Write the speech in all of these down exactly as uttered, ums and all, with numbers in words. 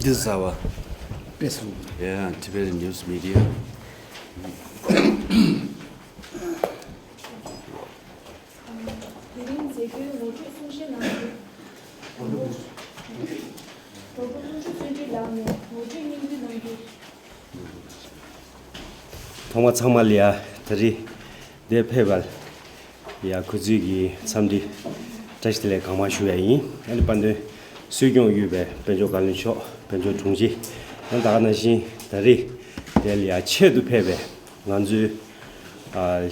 འདི་ཟ་བ། དཔེ་སྲུང་། Yeah, Tibetan News Media. དེ་རིང་མཛད་སྒོའི་ངོ་སྤྲོད་གསུང་བཤད་གནང་རྒྱུ། གྲོགས་པོ་དབང་ཕྱུག་བརྩོན་འགྲུས་ལགས་ནས་ངོ་སྤྲོད་སྙིང་བསྡུས་གནང་རྒྱུ། ཐོག་མ་ཚང་མ་ལ་ཡ་ད་རེས་འདིར་ཕེབས་པར་ཡ་གུས་བརྩི་གི་འཚམས་འདྲི་བཀྲ་ཤིས་བདེ་ལེགས་གང་མང་ཞུ་ཡ་ཡིན། ཨ་ནི་དཔལ་ལྡན་སྲིད་སྐྱོང་དབུས་པའི་དཔལ་འབྱོར་བཀའ་བློན་མཆོག་དཔལ་འབྱོར་དྲུང་ཆེ། ཨ་ནི་ད་ག་ནང་བཞིན་ད་རེས་དེ་ལ་ཡ་ཆེད་དུ་ཕེབས་པའི་ང་ཚོའི་ཨ་ད་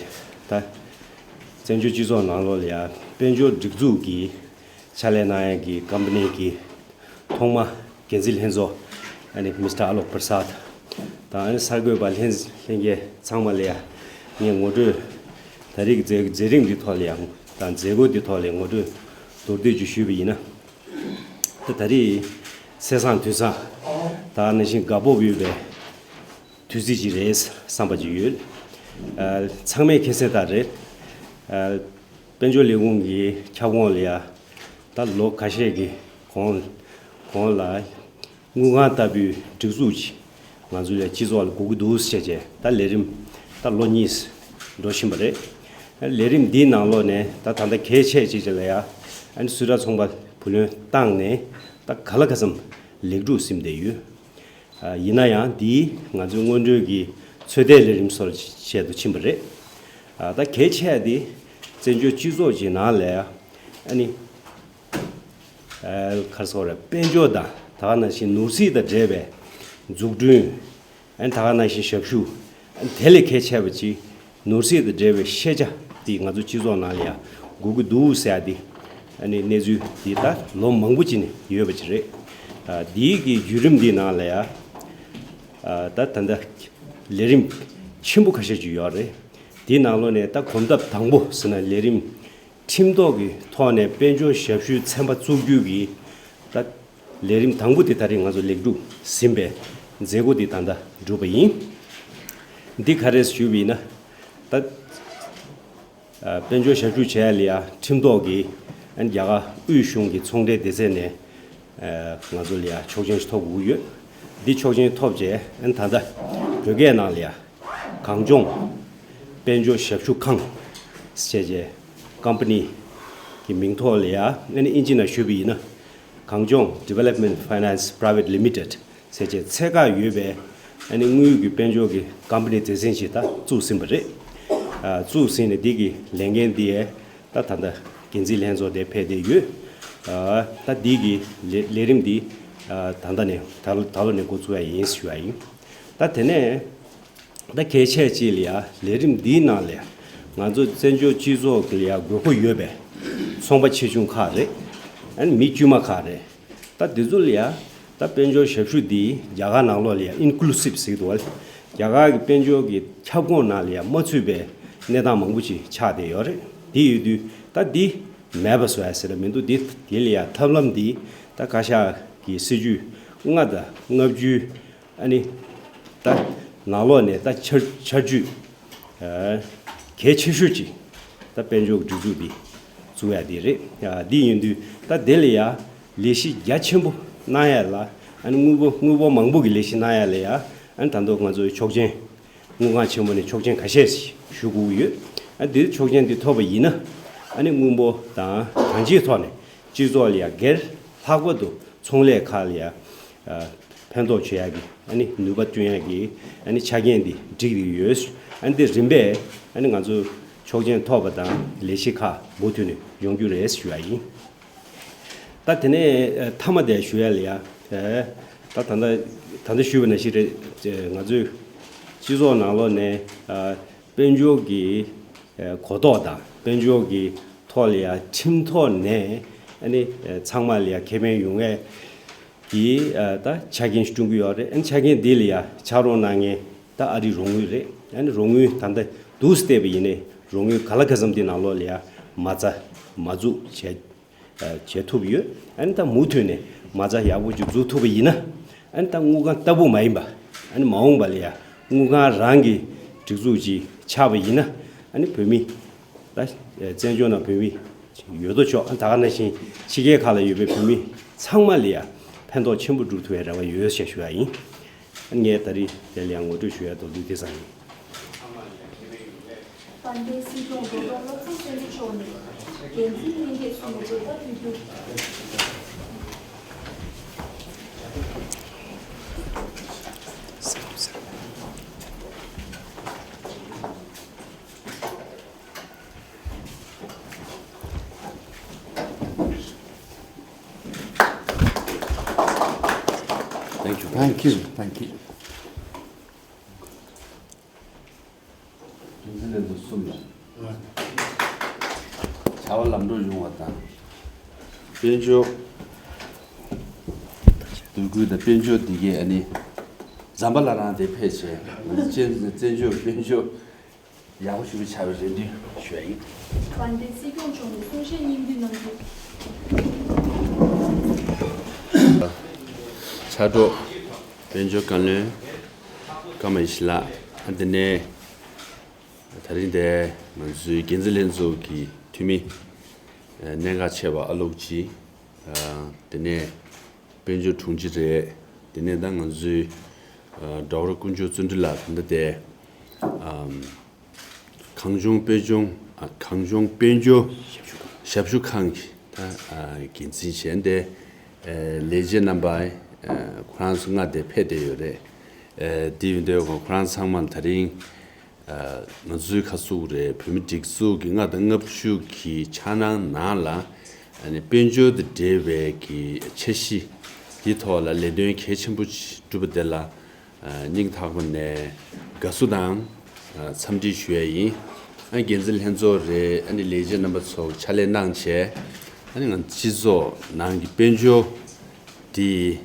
བཙན་བྱོལ་སྤྱི་ཚོགས་ནང་ལོགས་ལ་ཡ་དཔལ་འབྱོར་སྒྲིག་འཛུགས་ཀྱི་ཕྱག་ལས་གནང་ཡ་གི་ཀམ་པ་ནི་གི་ཐོག་མ་འགན་འཛིན་ལྷན་ཚོགས་ཨ་ནི་མི་སི་ཊར་ཨ་ལོག་པར་སཱད་དང་ཨ་ནི་གསར་འགོད་པ་ལྷན་ལྷན་རྒྱས་ཚང་མ་ལ་ཡ་ངས་ངོ་སྤྲོད་ད་རེས་ཀྱི་མཛད་མཛད་རིམ་འདི་ཐོག་ལ་ཡ་དང་མཛད་སྒོ་འདི་ཐོག་ལ་ངོ་སྤྲོད་མདོར་བསྡུས་ཅིག་ཞུས་པ་ཡིན་ན། ད་ད་རེས་ཚེས་བཟང་དུས་བཟང་ད་ནང་བཞིན་དགའ་སྤོབས་ཡོད་པའི་དུས་ཚིགས་ཅིག་རེད་བསམ་པ་ཅིག་ཡོད། ཨ་ཚང་མས་མཁྱེན་གསལ་ལྟར་རེད། ཨ་དཔལ་འབྱོར་ལས་ཁུངས་ཀྱི་ཁྱབ་ཁོངས་ལ་ཡ་ད་ལོ་ཁ་ཤས་ཀྱི་གོང་གོང་ལ་དངུལ་ཁང་ལྟ་བུའི་སྒྲིག་འཛུགས་ཅིག་ང་ཚོ་ལ་སྤྱི་ཚོགས་ལ་དགོས་ཀྱི་འདུག་ཟེར་བྱས་ད་ལས་རིམ་ད་ལོ་གཉིས་འགྲོ་བཞིན་པ་རེད། ལས་རིམ་འདིའི་ནང་ལོགས་ནས་ད་ད་ལྟ་གལ་ཆེ་ཅིག་ཅིག་ལ་ཡ་ཨ་ནི་སུད་ཊར་ཚོང་པ་བུ་ལོན་བཏང་ནས་ད་ག་ལ་ག་ཚམ་ལེགས་གྲུབ་ཟིན་བསྡད་ཡོད། ཨ་ཡིན་ན་ཡང་འདིས་ང་ཚོའི་སྔོན་འགྲོའི་གི་ཚོད་ལྟའི་ལས་རིམ་སོར་ཆེད་དུ་ཕྱིན་པ་རེད། ཨ་ད་གལ་ཆེ་བ་འདི་བཙན་བྱོལ་སྤྱི་ཚོགས་ཀྱི་ནང་ལ་ཨ་ནི་ཨ་ག་རེ་ཟེར་དགོས་རེད། དཔལ་འབྱོར་དང་ད་ག་ནང་བཞིན་ནོར་སྲིད་དང་འབྲེལ་བའི་འཛུགས་སྐྲུན། ཨ་ནི་ད་ག་ནང་བཞིན་ཞབས་ཞུ། ཨ་ནི་དེ་ལས་གལ་ཆེ་བ་ཅིག་ནོར་སྲིད་དང་འབྲེལ་བའི་ཤེས་བྱ་འདི་ང་ཚོ་སྤྱི་ཚོགས་ནང་ལ་ཡང་དགོས་ཀྱི་འདུག་ཟེར་ཡ་འདི་ཨ་ནི་གནས་ཚུལ་འདི་ད་ལོ་མང་པོ་ཅིག་ནས་ཡོད་པ་ཅིག་རེད། ཨ་འདིའི་གི་བརྒྱུད་རིམ་འདི་ནང་ལ་ཡང་ཨ་ད་ད་ལྟ་ལས་རིམ་ ཆེན་པོ་ཁ་ཤས་ཅིག་ཡོད་རེད། དེའི་ནང་ལོགས་ནས་ད་གོམ་སྟབས་དང་པོ་ཟེར་ན་ལས་རིམ་ཁྲིམས་ཐོག་གི་ཐོག་ནས་དཔལ་འབྱོར་ཞབས་ཞུའི་ཚན་པ་བཙུགས་རྒྱུ་གི་ད་ལས་རིམ་དང་པོ་དེ་ད་རེས་ང་ཚོ་ལེགས་གྲུབ་ཟིན་པའི་མཛད་སྒོ་དེ་ད་ལྟ་གྲུབ་པ་ཡིན། འདི་ག་རེ་ཞུས་པ་ཡིན་ན། ད་དཔལ་འབྱོར་ཞབས་ཞུ་བྱེད་ཡ་ལ་ཡ་ཁྲིམས་ཐོག་གི་ཨན་རྒྱ་གར་དབུས་གཞུང་གི་ཚོང་འབྲེལ་སྡེ་ཚན་ནས་ང་ཚོ་ལ་ཡ་ཆོག་མཆན་ཞིག་ཐོབ་དགོས་ཀྱི་ཡོད། འདི་ཆོག་མཆན་ཐོབ་རྗེས་ཨན་ད་ལྟ་བོད་སྐད་ནང་ལ་ཡ་གངས་ལྗོངས་དཔལ་འབྱོར་ཞབས་ཞུ་ཁང་ཞེས་བྱས་ཀམ་པ་ནི་གི་མིང་ཐོག་ལ་ཡ་ཨན་ཨིན་ཇི་ནང་ཞུས་པ་ཡིན་ན། གངས་ལྗོངས་Development Finance Private Limited ཟེར་བྱས་ཚད་བཀག་ཡོད་པའི་ཨ་ནི་དངུལ་གྱི་དཔལ་འབྱོར་གྱི་ཀམ་པ་ནི་སྡེ་ཚན་ཞིག་ད་བཙུགས་ཟིན་པ་རེད། ཨ་བཙུགས་ཟིན་ནས་འདི་གི་ལས་འགན་འདི་ཡས་ད་ད་ལྟ་འགན་འཛིན་ལྷན་ཚོགས་དེ་ཕེབས་བསྡད་ཡོད། ཨ་ད་འདི་གི་ལས་ལས་རིམ་འདི་ཨ་ད་ལྟ་ནས་ད་ལོ་ད་ལོ་ནས་འགོ་བཙུགས་ཡ་ཡིན་ཞུ་ཡ་ཡིན། ད་དེ་ནས། ད་གལ་ཆེ་ཅིག་ལ་ཡ་ལས་རིམ་འདིའི་ནང་ལ་ཡ་ང་ཚོ་བཙན་བྱོལ་སྤྱི་ཚོགས་ལ་ཡ་དགོས་མཁོ་ཡོད་པའི་ཚོང་པ་ཆེ་ཆུང་ཁག་རེད། ཨ་ནི་མི་དཀྱུས་མ་ཁག་རེད། ད་འདི་ཚོ་ལ་ཡ་ད་དཔལ་འབྱོར་ཞབས་ཞུ་འདི་རྒྱ་གར་ནང་ལོགས་ལ་ཡ་ཨིན་ཀུ་ལུ་སིབ་ཟེར་གྱི་འདུག་བ། རྒྱ་གར་གྱི་དཔལ་འབྱོར་གྱི་ཁྱབ་ཁོངས་ནང་ལ་ཡ་མ་ཚུད་པའི་གནས་སྟངས་མང་པོ་ཅིག་ཆགས་བསྡད་ཡོད་རེད། དེ་ཡོད་དུས་ད་འདི་མེད་པ་བཟོ་ཡ་ཟེར་ན་མི་འདུག་འདི་དེ་ལ་ཡ་ཐབས་ལམ་འདི་ད་བཀའ་ཤག་གི་སྲིད་ཇུས་ལྔ་དང་ལྔ་བཅུ། ཨ་ནི། ད་ནང་ལོགས་ནས་ད་ཆར་ཆར་ཆུ། ཨ་གལ་ཆེ་ཤོས་ཅིག་ད་དཔལ་འབྱོར་སྒྲིག་འཛུགས་འདི་བཙུགས་ཡ་འདི་རེད། ཨ་འདི་ཡིན་དུས་ད་དེ་ལ་ཡ་ལས་གཞི་རྒྱ་ཆེན་པོ་གནང་ཡ་ལ་ཨ་ནི་དངུལ་པོ་དངུལ་པོ་མང་པོ་གི་ལས་གཞི་གནང་ཡ་ལ་ཡ་ཨ་ནི་ད་དུང་ང་ཚོའི་ཆོག་མཆན་དངུལ་ཁང་ཆེན་མོ་ནས་ཆོག་མཆན་ཁ་ཤས་ཞུ་དགོས་ཀྱི་ཡོད། ཨ་འདིར་ཆོག་མཆན་འདི་ཐོབ་པ་ཡིན་ན་ཨ་ནི་དངུལ་པོ་དང་གང་ཅིའི་ཐོག་ནས་སྤྱི་ཚོགས་ལ་ཡ་སྒེར་ལྷག་པར་དུ་ཚོང་ལས་ཁག་ལ་ཡ། ཕན་ཐོགས་བྱེད་ཡག་གི་ཨ་ནི་ནུས་པ་བསྐྲུན་ཡག་གི་ཨ་ནི་ཆ་རྐྱེན་འདི་བསྒྲིགས་ཏེ་ཡོད། ཨ་ནི་འདི་རིམ་པས་ཨ་ནི་ང་ཚོ་ཆོག་མཆན་ཐོབ་པ་དང་ལས་གཞི་ཁག་མུ་མཐུད་ནས་ཡོང་རྒྱུ་རེད་ཞུ་ཡ་ཡིན། ད་དེ་ནས་མཐའ་མ་དེ་ཞུ་ཡ་ལ་ཡ། ད་ད་ལྟ་ད་ལྟ་ཞུས་པ་ནང་བཞིན་རེད། ང་ཚོའི་སྤྱི་ཚོགས་ནང་ལོགས་ནས་དཔལ་འབྱོར་གྱི་གོ་རྟོགས་དང་དཔལ་འབྱོར་གྱི་ཐོག་ལ་ཡ་ཁྲིམས་ཐོག་ནས་ཨ་ནི་ཚང་མ་ལ་ཡ་ཁེ་ཕན་ཡོང་ཡས། གི་ད་ཆ་རྐྱེན་ཞིག་བསྐྲུན་གྱི་ཡོད་རེད། ཨ་ནི་ཆ་རྐྱེན་འདི་ལ་ཡ་ཕྱག་རོགས་གནང་མཁན་ད་ཨ་རིའི་རོགས་དངུལ་རེད། ཨ་ནི་རོགས་དངུལ་ད་ལྟ་འདུག་སེ་བལྟས་པ་ཡིན་ནའི་རོགས་དངུལ་ག་ལ་ག་ཙམ་དེ་ནང་ལོགས་ལ་ཡ་མ་རྩ་མ་འཛུགས་བྱས་བྱེད་ཐུབ་ཡོད། ཨ་ནི་ད་མུ་མཐུད་ནས་མ་རྩ་ཡག་པོ་ཅིག་འཛུགས་ཐུབ་པ་ཡིན་ན་ཨ་ནི་ད་དངུལ་ཁང་ལྟ་བུ་མ་ཡིན་པ་ཨ་ནི་མ་འོངས་པ་ལ་ཡ་དངུལ་ཁང་རང་གི་སྒྲིག་འཛུགས་ཅིག་ཆགས་པ་ཡིན་ན་ཨ་ནི་བོད་མི། ད་བཙན་བྱོལ་ནང་བོད་མི་ཡོད་དོ་ཅོག་ད་ག་ནང་བཞིན་ཕྱི་རྒྱལ་ཁག་ལ་ཡོད་པའི་བོད་མི་ཚང་མ་ལ་ཡ་ཕན་ཐོགས་ཆེན་པོ་སྒྲུབ་ཐུབ་པའི་རེ་བ་ཡོད་ཞེས་ཞུ་ཡ་ཡིན། ངས་ད་རེས་དེ་ལ་ཡང་ངོ་སྤྲོད་ཞུ་ཡ་མདོར་བསྡུས་དེ་ཙམ་ཡིན། དཔལ་ལྡན་སྲིད་སྐྱོང་རྡོ་སྟོང་བློ་བཟང་སེང་གེ་མཆོག་ནས་འགན་འཛིན་ལྷན་རྒྱས་ཚོར་མཇལ་དར་ཕུལ་རྒྱུ། Thank you. Thank you. Thank you. འགན་འཛིན་ལྷན་ཚོགས་གསུམ་ལ་བྱ་བ་ལམ་འགྲོ་ཡོང་བ་དང་། དཔལ་འབྱོར་འདུ་འགོད་དང་དཔལ་འབྱོར་འདི་གའི་ཨ་ནི་ཛམ་བྷ་ལ་རང་དེ་ཕེབས་བྱས་བཙན་བཙན་བྱོལ་དཔལ་འབྱོར། ཡག་པོ་ཞེ་པོ་ཆགས་པའི་རེ་འདུན་ཞུ་ཡ་ཡིན། དཔལ་ལྡན་སྲིད་སྐྱོང་མཆོག་ནས་གསུང་བཤད་སྙིང་བསྡུས་གནང་རྒྱུ། ཕྱག་རོགས་དཔལ་འབྱོར་བཀའ་བློན་ཀརྨ་ཡེ་ཤེས་ལགས། ཨ་དེ་ནས་ད་རིང་དེ་ང་ཚོའི་འགན་འཛིན་ལྷན་ཚོགས་ཀྱི་འཐུས་མི་གནད་འགག་ཆེ་བ་ཨ་ལོག་ཅིག་དེ་ནས་དཔལ་འབྱོར་དྲུང་ཆེ་རེད། དེ་ནས་ད་ང་ཚོའི་ཌོག་ཊར་དཀོན་མཆོག་བརྩོན་འགྲུས་ལགས་ད་ལྟ་དེ་གངས་ལྗོངས་དཔལ་འབྱོར་ཨ་གངས་ལྗོངས་དཔལ་འབྱོར་ཞབས་ཞུ་ཁང་གི་ད་འགན་འཛིན་བྱས་ཏེ་ལས་བྱེད་རྣམ་པ་ཁོ་རང་ཚོ་ལྔ་དེ་ཕེབས་བསྡད་ཡོད་རེད། དེ་ཡིན་དུས་ཁོ་རང་ཚང་མ་ད་རིང་ང་ཚོའི་ཁ་ཟུག་རེད། བོད་མི་སྒྲིག་འཛུགས་ཀྱི་ལྔ་དང་ལྔ་བཅུ་གི་འཆར་སྣང་ནང་ལ་དཔལ་འབྱོར་དང་འབྲེལ་བའི་གི་འཆར་གཞི་འདི་ཐོག་ལ་ལས་དོན་གལ་ཆེན་པོ་ཞིག་བསྒྲུབས་པ་དེ་ལ་སྙིང་ཐག་པ་ནས་དགའ་བསུ་དང་འཚམས་འདྲི་ཞུ་ཡས་ཡིན། ཨ་འགན་འཛིན་ལྷན་ཚོགས་རེད། ཨ་ནི་ལས་བྱེད་རྣམ་པ་ཚོ་ཕྱག་ལས་གནང་བྱས་ཨ་ནི་ང་སྤྱི་ཚོགས་ནང་གི་དཔལ་འབྱོར་འདི་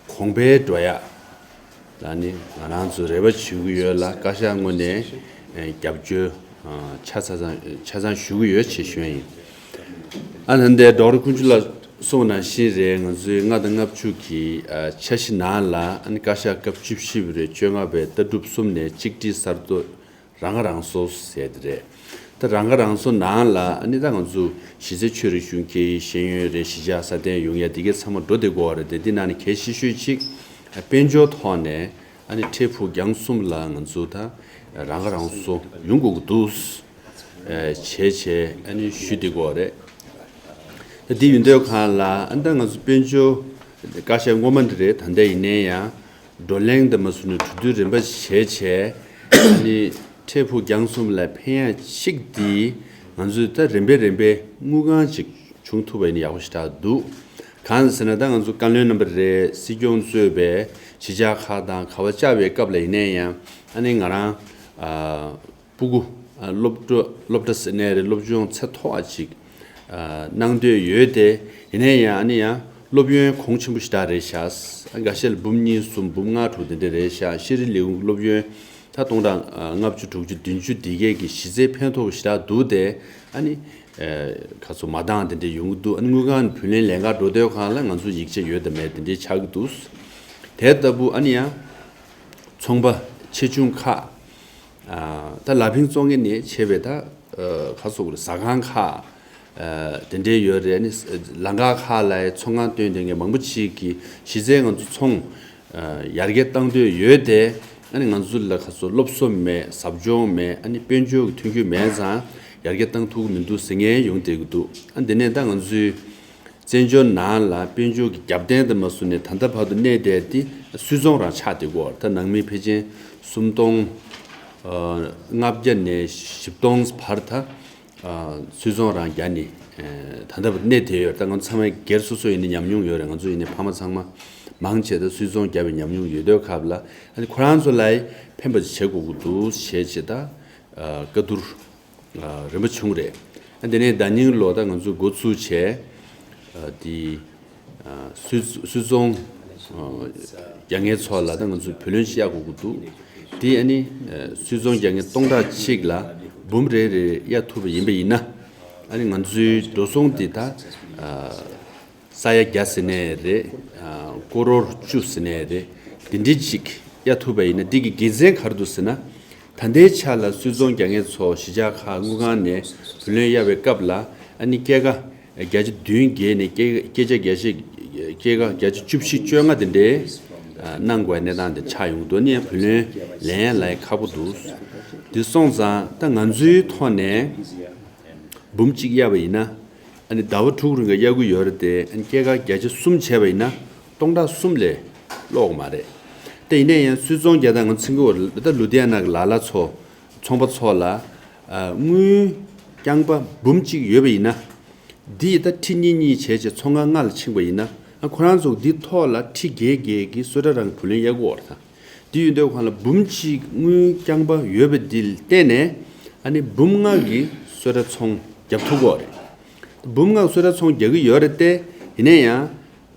གོང་འཕེལ་འགྲོ་ཡག་ལ་ནི་ང་རང་ཚོ་རེ་བ་བྱེད་ཀྱི་ཡོད་ལ། བཀའ་ཤག་ངོས་ནས་ཨ་རྒྱབ་སྐྱོར་ཨ་ཆ་ཚང་ཆ་ཚང་ཞུ་གི་ཡོད་ཅེས་ཞུ་ཡ་ཡིན། ཨ་ནི་འདི་ཌོག་ཊར་ཀུན་སྤྱོད་ལགས་གསུངས་ནང་བཞིན་རེད། ང་ཚོའི་ལྔ་དང་ལྔ་བཅུ་གི་ཨ་འཆར་གཞི་ནང་ལ་ཨ་ནི་བཀའ་ཤག་སྐབས་བཅུ་བཞི་པ་རེད། བཅོ་ལྔ་པའི་ལྟ་གྲུབ་གསུམ་ནས་གཅིག་སྒྲིལ་གསར་གཏོད། རང་ཁ་རང་གསོ་ཟེར་དེ་རེད། ད་རང་ཁ་རང་གསོ་ནང་ལ་ཨ་ནི་ད་ང་ཚོ་གཞི་རྩའི་ཆོས་རིག་གཞུང་སྐད་ཡིག་ཤེས་ཡོན་རེད། གཞིས་ཆགས་སྲ་བརྟན་ཡོང་ཡ་དེ་གའི་ཚང་མ་འགྲོ་བསྡད་ཀྱི་ཡོད་རེད་དེ། འདི་ནང་ནས་གལ་ཆེ་ཤོས་གཅིག་དཔལ་འབྱོར་ཐོག་ནས་ཨ་ནི་འཕྲལ་ཕུགས་རྒྱང་གསུམ་ལ་ང་ཚོ་ད་རང་ཁ་རང་གསོ་ཡོང་དགོས་ཀྱི་འདུག་བྱས་བྱས་ཨ་ནི་ཞུ་བསྡད་ཀྱི་ཡོད་རེད། ད་འདི་ཡིན་དུས་གང་ལ་ཨ་ནི་ད་ང་ཚོ་དཔལ་འབྱོར་བཀའ་ཤག་སྔོན་མ་འདི་རེད། ད་ལྟ་ཡིན་ནའི་ཡང་བགྲོ་གླེང་དང་མ་སུ་ནས་གྲོས་བསྡུར་རིམ་པ་བྱས་བྱས་ཨ་ནི་འཕྲལ་ཕུགས་རྒྱང་གསུམ་ལ་ཕན་ཡ་གཅིག་འདི་ང་ཚོས་ད་རིམ་པས་རིམ་པས་དངུལ་ཁང་ཅིག་བྱུང་ཐུབ་པ་ཡིན་ན་ཡག་པོ་ཞེ་དྲག་འདུག་གང་ཟེར་ན་ད་ང་ཚོ་བཀའ་བློན་རྣམ་པ་རེད། སྲིད་སྐྱོང་གཙོས་པའི་གཞིས་ཆགས་ཁག་དང་ག་པར་བཅར་བའི་སྐབས་ལ་ཡིན་ནའི་ཡང་ཨ་ནི་ང་རང་ཨ། སྤུ་གུ་ཨ་སློབ་གྲྭ་སློབ་གྲྭ་ཟེར་ནའི་རེད། སློབ་སྦྱོང་ཚད་མཐོ་བ་ཅིག་ཨ་གནང་འདོད་ཡོད་དེ། ཡིན་ནའི་ཡང་ཨ་ནི་ཡང་སློབ་ཡོན་གོང་ཆེན་པོ་ཞེ་དྲག་རེད་ཤག་འགའ་ཤས་ལ་འབུམ་གཉིས་གསུམ་འབུམ་ལྔ་དྲུག་དེ་འདྲ་རེད་ཤག་ཤེས་རིག་ལས་ཁུངས་སློབ་ཡོན་ད་སྟོང་ཕྲག་ལྔ་བཅུ་དྲུག་ཅུ་བདུན་ཅུ་འདི་གས་ཀྱི་གཞི་རྩའི་ཕན་ཐོགས་ཞེ་དྲག་འདུག་སྟེ། ཨ་ནི་ཨ་ག་ཚོད་མ་འདང་དེ་འདྲ་ཡོང་གི་འདུག་ཨ་ནི་དངུལ་ཁང་ནས་བུ་ལོན་ལེན་གར་འགྲོ་དུས་གང་ལ་ང་ཚོ་ཡིག་ཆ་ཡོད་དམ་མེད་དེ་འདྲ་ཆགས་ཀྱི་འདུག་དེ་ལྟ་བུ་ཨ་ནི་ཡང་ཚོང་པ་ཆེ་ཆུང་ཁག་ཨ་ད་ལ་ཕིང་བཙོང་མཁན་ནས་བྱས་པའི་ད་ཨ་ག་ཚོད་རེད། ཟ་ཁང་ཁག་ཨ་དེ་འདྲའི་ཡོད་རེད། ཨ་ནི་ལམ་ཁ་ཁག་ལ་ཚོང་ཁང་བཏོན་བསྡད་མཁན་མང་པོ་ཅིག་གིས་གཞི་རྩའི་ང་ཚོ་ཚོང་ཨ་ཡར་རྒྱས་བཏང་འདོད་ཡོད་དེ། ཨ་ནི་ང་ཚོ་ལ་ག་ཚོད་སློབ་གསོ་མེད། ཟབ་སྦྱོང་མེད། ཨ་ནི་དཔལ་འབྱོར་གྱི་མཐུན་འགྱུར་མེད་ཙང་ཡར་རྒྱས་བཏང་ཐུབ་ཀྱི་མི་འདུག་ཟེར་མཁན་ཡོང་བསྡད་ཀྱི་འདུག་ཨ་འདི་ནས་ད་ང་ཚོའི་བཙན་བྱོལ་ནང་ལ་དཔལ་འབྱོར་གྱི་རྒྱབ་རྟེན་དུ་མ་བཟུང་ནས་ད་ལྟ་བར་དུ་གནས་བསྡད་དེ་སུད་ཚོང་རང་ཆགས་བསྡད་ཀྱི་ཡོད་རེད། ད་ནང་མི་ཕལ་ཆེར་སུམ་སྟོང་ཨ་ལྔ་བརྒྱ་ནས་བཞི་སྟོང་བར་ད་ཨ་སུད་ཚོང་རང་རྒྱ་ནས་ཨ་ད་ལྟ་བར་གནས་བསྡད་ཡོད་རེད། ད་ང་ཚོ་ཚང་མས་སྒེར་སོ་སོ་ཡིན་ན་ཉམས་མྱོང་ཡོད་རེད། ང་ཚོ་ཡིན་ན་ཕ་མ་ཚང་མ་མང་ཆེ་ད་སུད་ཚོང་བརྒྱབ་པའི་ཉམས་མྱོང་ཡོད་དུས་སྐབས་ལ་ཨ་ནི་ཁོ་རང་ཚོ་ལ་ཕན་པ་ཅིག་བྱེད་དགོས་ཀྱི་འདུག་བྱས་བྱས་ད་ཨ་བཀའ་བསྡུར། ཨ་རིམ་པ་བྱུང་རེད། ཨ་དེ་ནས་ཟླ་ཉིན་ལོ་ད་ང་ཚོས་འགོ་ཚུགས་བྱས། ཨ་དེ་ཨ་སུད་སུད་ཚོང་ཨ་རྒྱག་མཁན་ཚོ་ལ་ད་ང་ཚོས་བུ་ལོན་ཅིག་གཡར་དགོས་ཀྱི་འདུག་དེ་ཨ་ནི་ཨ་སུད་ཚོང་རྒྱག་མཁན་སྟོང་ཕྲག་གཅིག་ལ་འབུམ་རེ་རེ་གཡར་ཐུབ་པ་ཡིན་པ་ཡིན་ན། ཨ་ནི་ང་ཚོའི་འགྲོ་སོང་དེ་ད་ཨ། ས་ཡ་བརྒྱ་ཟེར་ནའི་རེད། ཨ་ཀོ་རོར་བཅུ་ཟེར་ནའི་རེད། འདི་འདྲའི་ཅིག་གཡར་ཐུབ་པ་ཡིན་ན་འདི་གི་དགེ་མཚན་ག་རེ་འདུག་ཟེར་ན། ད་ལྟའི་ཆ་ལ་སུད་ཚོང་རྒྱག་མཁན་ཚོ་གཞིས་ཆགས་ཁག་དངུལ་ཁང་ནས་བུ་ལོན་གཡར་བའི་སྐབས་ལ་ཨ་ནི་སྐྱེད་ཀ་བརྒྱ་ཆ་བདུན་བརྒལ་ནས་སྐྱེད་སྐྱེད་ཆ་བརྒྱ་ཆ་སྐྱེད་ཀ་བརྒྱ་ཆ་བཅུ་བཞི་བཅོ་ལྔ་དེ་འདྲའི་ཨ་གནང་དགོས་པའི་གནས་སྟངས་དེ་ཆགས་ཡོང་དུས་ནི་ཡང་བུ་ལོན་ལེན་ཡ་ལ་ཡང་ཁག་པོ་འདུག་དེ་སོང་ཙང་ད་ང་ཚོའི་ཐོག་ནས། འབུམ་གཅིག་གཡར་བ་ཡིན་ན། ཨ་ནི་ཟླ་བ་དྲུག་རིང་ག་གཡར་གྱི་ཡོད་རེད་དེ། ཨ་ནི་སྐྱེད་ཀ་བརྒྱ་ཆ་གསུམ་བྱས་པ་ཡིན་ན་སྟོང་ཕྲག་གསུམ་ལས་ལྷག་གི་མ་རེད། དེ་ཡིན་ན་ཡང་སུད་ཚོང་རྒྱག་སྟངས་ང་ཚོ་ཚིག་གི་འོག་ལ་ད་ལུ་དྷི་ཡ་ན་གི་ལ་ལ་ཚོ་ཚོང་པ་ཚོ་ལ་ཨ་དངུལ་རྐྱང་པ་འབུམ་གཅིག་ཡོད་པ་ཡིན་ན། འདི་ཡི་ད་ཁྲི་གཉིས་གཉིས་བྱས་བྱས་ཚོང་ཁང་ལྔ་ལ་ཕྱིན་པ་ཡིན་ན། ཨ་ཁོ་རང་ཚོ་འདི་ཐོག་ལ་ཁྲི་བརྒྱད་བརྒྱད་ཀྱི་གསོལ་རས་རང་གི་བུ་ལོན་གཡར་གྱི་ཡོད་རེད་ད། དེ་ཡོད་དུས་གང་ལ་འབུམ་གཅིག་དངུལ་རྐྱང་པ་ཡོད་པ་འདི་ལ་བརྟེན་ནས་ཨ་ནི་འབུམ་ལྔ་གི་གསོལ་རས་ཚོང་བརྒྱབ་ཐུབ་ཀྱི་ཡོད་རེད། འབུམ་ལྔ་གསོལ་རས་ཚོང་རྒྱག་གི་ཡོད་རེད་དེ། ཡིན་ན་ཡང་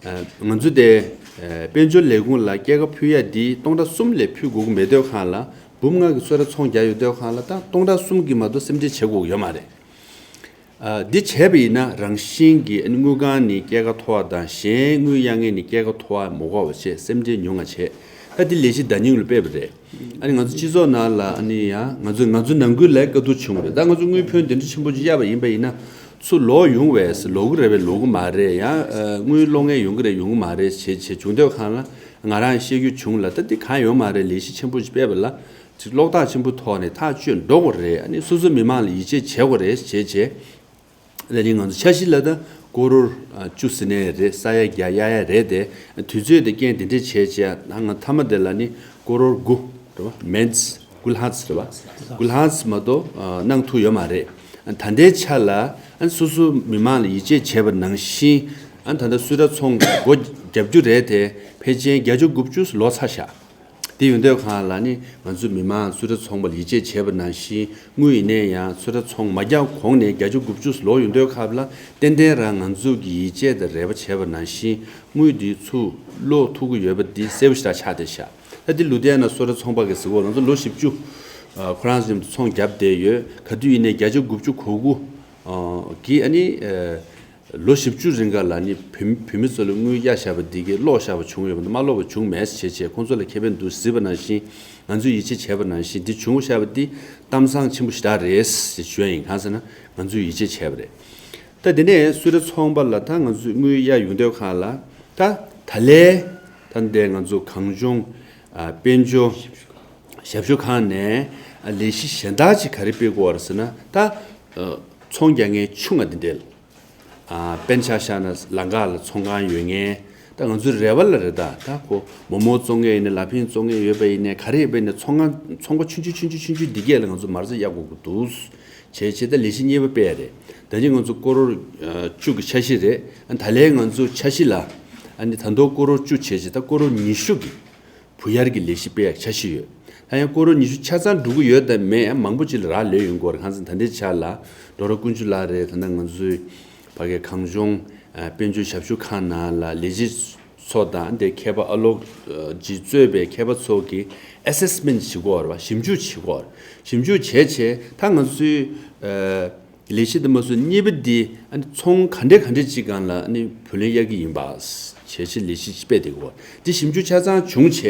ཨ་ང་ཚོ་དེ་ཨ་དཔལ་འབྱོར་ལས་ཁུངས་ལ་སྐྱེད་ཀ་ཕུལ་ཡ་འདི་སྟོང་ཕྲག་གསུམ་ལས་ཕུལ་དགོས་ཀྱི་མེད་དུས་གང་ལ། འབུམ་ལྔ་གི་གསོལ་རས་ཚོང་རྒྱག་ཡོད་དུས་གང་ལ་ད་སྟོང་ཕྲག་གསུམ་གྱིས་མ་གཏོགས་སེམས་ཁྲལ་བྱེད་དགོས་ཀྱི་ཡོད་མ་རེད། ཨ་འདི་བྱས་པ་ཡིན་ན་རང་བཞིན་གྱིས་ཨ་ནི་དངུལ་ཁང་ནས་སྐྱེད་ཀ་མཐོ་བ་དང་གཞན་དངུལ་གཡར་མཁན་ནས་སྐྱེད་ཀ་མཐོ་བ་མི་དགོས་པ་བྱས་སེམས་ཁྲལ་ཉུང་ང་བྱས། ད་འདི་ལས་གཞི་ཟླ་ཉིན་ལ་སྤེལ་བ་རེད། ཨ་ནི་ང་ཚོ་སྤྱི་ཚོགས་ནང་ལ་ཨ་ནི་ཡང་ང་ཚོ་ང་ཚོ་ནང་ཁུལ་ལ་བཀའ་བསྡུར་བྱུང་བ་རེད། ད་ང་ཚོ་དངུལ་ཕོན་དེ་འདྲ་ཆེན་པོ་ཅིག་གཡར་བ་ཡིན་པ་ཡིན་ན་ཚུར་ལོག་ཡོང་བས་ལོག་གི་རེད་པས་ལོག་གི་མ་རེད། ཡང་ཨ་དངུལ་སློག་མཁན་ཡོང་གི་རེད་ཡོང་གི་མ་རེད་བྱས་བྱས་བྱུང་དུས་གང་ལ་ང་རང་བཤད་རྒྱུ་བྱུང་ལ། ད་འདི་གང་ཡོད་མ་རེད། ལས་གཞི་ཆེན་པོ་ཅིག་སྤེལ་བ་ལ། ཅིག་གློག་ཐག་ཆེན་པོ་ཐོག་ནས་ཐག་གཅོད་འགྲོ་དགོས་རེད། ཨ་ནི་སོ་སོ་མི་མང་ལ་ཡིད་ཆེས་བྱེད་དགོས་རེད་བྱས་བྱས། ད་ནི་ང་ཚོ་འཆར་གཞི་ལ་ད་ཀོ་རོར་ཨ་བཅུ་ཟེར་ནའི་རེད། ས་ཡ་བརྒྱ་གཡར་ཡ་རེད་དེ། དུས་ཚོད་དེ་རྐྱེན་དེ་འདྲས་བྱས་བྱས་ད་ང་མཐའ་མ་དེ་ལ་ནི་ཀོ་རོར་དགུ་རེད་པ། མེན་ཙི་དགུ་ལྷག་ཙམ་རེད་པ། དགུ་ལྷག་ཙམ་མ་གཏོགས་ཨ་གནང་ཐུབ་ཡོད་མ་རེད། ད་ལྟའི་ཆ་ལ་ཨ་ནི་སོ་སོ་མི་མང་ལ་ཡིད་ཆེས་བྱས་པ་ནང་བཞིན་ཨ་ནི་ད་ལྟ་གསོལ་རས་ཚོང་སྒོ་བརྒྱབ་རྒྱུ་རེད་དེ། ཕལ་ཆེར་བརྒྱ་ཆ་དགུ་བཅུ་ལོག་ཚར་ཤག་དེ་ཡོང་དུས་གང་ལ་ནི་ང་ཚོ་མི་མང་གསོལ་རས་ཚོང་པ་ལ་ཡིད་ཆེས་བྱས་པ་ནང་བཞིན་དངུལ་ཡིན་ནའི་ཡང་གསོལ་རས་ཚོང་མ་རྒྱག་གོང་ནས་བརྒྱ་ཆ་དགུ་བཅུ་ལོག་ཡོང་དུས་སྐབས་ལ་ཏན་ཏན་རང་ང་ཚོ་གི་ཡིད་ཆེས་དང་རེ་བ་བྱས་པ་ནང་བཞིན་དངུལ་འདི་ཚུར་ལོག་ཐུབ་ཀྱི་ཡོད་པ་འདི་གསལ་པོ་ཞེ་དྲག་ཆགས་བསྡད་ཤག་ད་འདི་ལུ་དྷི་ཡ་ན་གསོལ་རས་ཚོང་པ་གི་ཟེར་གོ། ང་ཚོ་ལོ་བཞི་བཅུ་ཨ་ཁོ་རང་ཚོ་མཉམ་དུ་ཚོང་བརྒྱབ་བསྡད་ཡོད། ག་དུས་ཡིན་ནའི་བརྒྱ་ཆ་དགུ་བཅུ་གོ་དགུ་ཨ་གི་ཨ་ནི་ཨ་ལོ་བཞི་བཅུ་རིང་ག་ལ་ནི་བོད་བོད་མི་ཚོ་ལ་དངུལ་གཡར་བཞག་པ་འདི་གི་ལོག་བཞག་པ་བྱུང་ཡོད་པ་འདི་མ་ལོག་པ་བྱུང་མེད་ཟེར་བྱས་ཁོང་ཚོ་ལ་ཁེ་ཕན་འདུག་ཟེར་བ་ནང་བཞིན། ང་ཚོས་ཡིད་ཆེས་བྱས་པ་ནང་བཞིན་འདི་བྱུང་བཞག་པ་འདི་གཏམ་བཟང་ཆེན་པོ་ཞེ་དྲག་རེད་ཟེར་ཞུ་ཡ་ཡིན། གང་ཟེར་ན་ང་ཚོས་ཡིད་ཆེས་བྱས་པ་རེད། ད་དེ་ནས་གསོལ་རས་ཚོང་པ་ལ་ད་ང་ཚོས་དངུལ་གཡར་ཡོང་དུས་གང་ལ་ད་ད་ལས་ད་འདས་ང་ཚོ་གངས་ལྗོངས་ཨ་དཔལ་འབྱོར་ཞབས་ཞུ་ཁང་ནས་ཨ་ལས་གཞི་གཞན་དག་ཅིག་ག་རེ་སྤེལ་དགོས་པ་རེད་ཟེར་ན། ད་ཨ་ཚོང་རྒྱག་མཁན་ཆུང་ང་འདི་འདྲས་ལ། ཨ་དཔེར་ན་ཆ་བཞག་ན་ལམ་ཁ་ལ་ཚོང་ཁང་ཡོད་མཁན། ད་ང་ཚོའི་རེ་བ་ལ་རེད། ད་ད་ཁོ་མོག་མོག་བཙོང་མཁན་ཡིན་ནའི་ལ་ཕིང་བཙོང་མཁན་ཡོད་པ་ཡིན་ནའི་ག་རེ་ཡོད་པ་ཡིན་ནའི་ཚོང་ཁང་ཚོང་པ་ཆུང་ཆུང་ཆུང་ཆུང་ཆུང་ཆུང་འདི་གས་ལ་ང་ཚོ་མ་རྩ་གཡར་དགོས་ཀྱི་འདུག་བྱས་བྱས་ད་ལས་གཞི་གཉིས་པ་སྤེལ་ཡ་རེད། ད་ཅི་ང་ཚོ་ཀོ་རོར་ཨ་བཅུ་གི་འཆར་གཞི་རེད། ཨ་ད་ལས་ང་ཚོ་འཆར་གཞི་ལ་ཨ་ནི་ད་མདོ་ཀོ་རོར་བཅུ་བྱས་བྱས་ད་ཀོ་རོར་ཉི་ཤུ་གི་བུ་གཡར་གྱི་ལས་གཞི་སྤེལ་ཡག་འཆར་གཞི་ཡོད། ད་ཡང་ཀོ་རོ་ཉི་ཤུ་ཆ་ཚང་འགྲོ་གི་ཡོད་དམ་མེད་ཡང་མང་པོ་ཅིག་ལ་རག་ལས་ཡོང་གི་ཡོད་རེད། གང་ཟེར་ད་ལྟའི་ཆ་ལ་ཌོག་ཊར་ཀུན་སྤྱོད་ལགས་རེད། ད་ལྟ་ང་ཚོའི་ཕ་གའི་གངས་ལྗོངས་ཨ་དཔལ་འབྱོར་ཞབས་ཞུ་ཁང་ནང་ལ་ལས་བྱེད་ཚོ་དང་དེ་མཁས་པ་ཨ་ལོག་ཅིག་གཙོས་པའི་མཁས་པ་ཚོ་གིས་ཨེ་སེ་སི་མེན་ཊི་བྱེད་དགོས་རེད་བ། ཞིབ་འཇུག་བྱེད་དགོས་རེད། ཞིབ་འཇུག་བྱས་བྱས་ད་ང་ཚོའི་ཨ་ལས་གཞི་འདི་མ་སུ་གཉིས་པ་འདི་ཨ་ནི་ཚོང་ག་འདྲས་ག་འདྲས་ཅིག་སྒང་ལ་ཨ་ནི་བུ་ལོན་གཡར་གྱི་ཡིན་པ་བྱས་བྱས་ལས་གཞི་སྤེལ་བསྡད་ཀྱི་ཡོད། འདི་ཞིབ་འཇུག་ཆ་ཚང་བྱུང་བྱས་